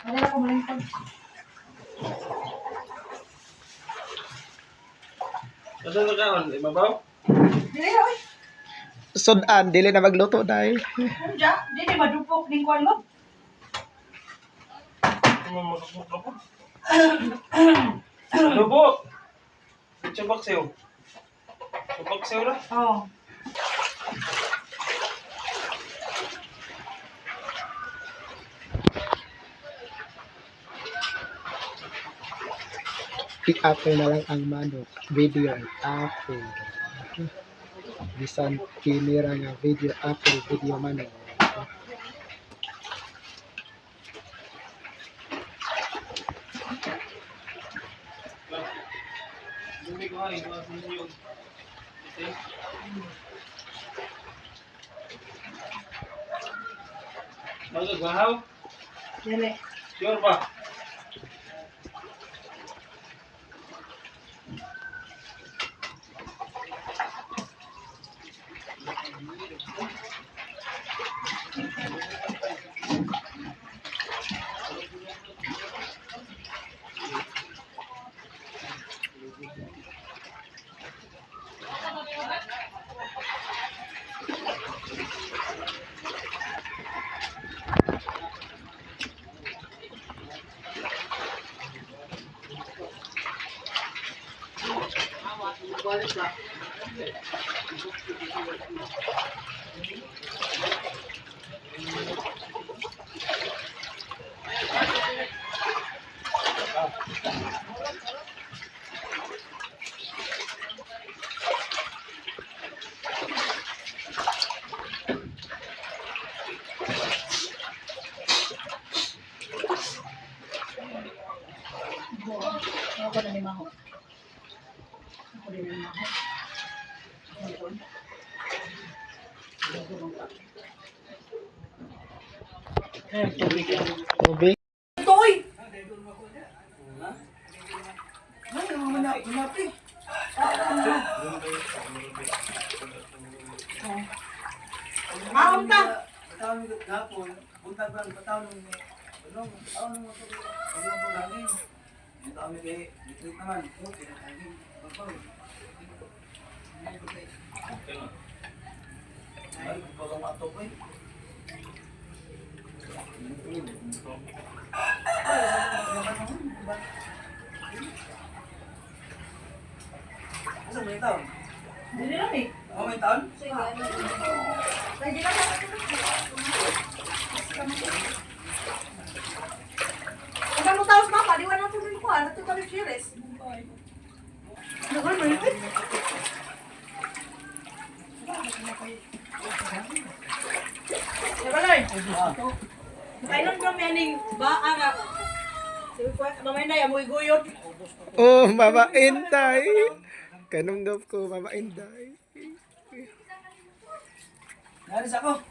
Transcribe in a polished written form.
Wala ko malingkod. Asa na kaon? Ibabaw? Dili oy. Sudan, dili na magluto dai. Unja, dili madupok ning kuan mo. Ano makapok ka po? Lubo! Chubak sa'yo. Chubak sa'yo na. Oh. I-apple na lang ang manok. Video ay apple. Bisan kinira nga video apple, video manok. Hindi ko ay, mga sinyo. Okay. Magagahaw? Dili. Sure ba? Ako na ni Maho. Ako din ni Maho. Tubig. Toy! Maon ta. Dili lang eh. Pwede lang. Ang mo taos mama, di wala natin ko, ano to kami series. Ano ba yun? Kabaloy. Kailan ka mening ba nga? Sabi ko, mamay na amoy guyot. Oh, Mama Inday. Kanumdum ko, Mama Inday. Naris ako.